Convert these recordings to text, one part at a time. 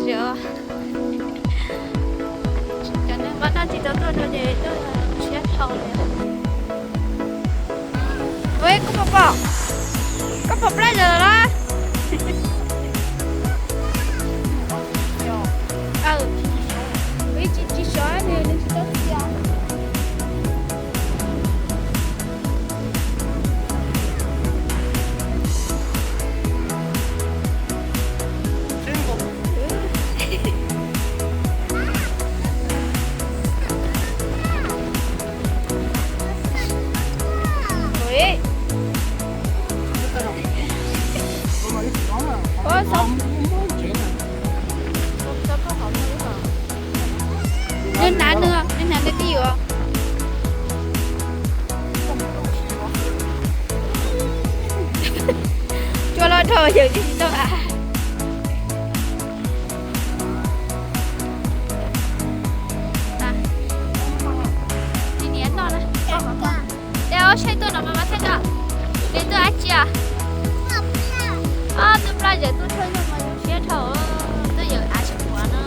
Cov neeg npaj noj tsis tau tuaj no ces tuaj siab dhau li. Ua, koj pom, koj pom plab zom los? Ib tsis tsis sov nws nws tsis tau tias. Nws hnav nws, nws hnav nws twj ywm. Cua los dhau yawm tsis tau a. Nim niam noj na. Ua, seb tuaj no mas mas thiaj noj. Nws tuaj dab tsi? Ob tug plab zom tuaj thawj zaug mas zoo siab dhau, tuaj yawm av tsis puav no.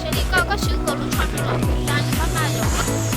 Seb li koj, koj swb nkaus lub tsho rau los da nws pab maj zom.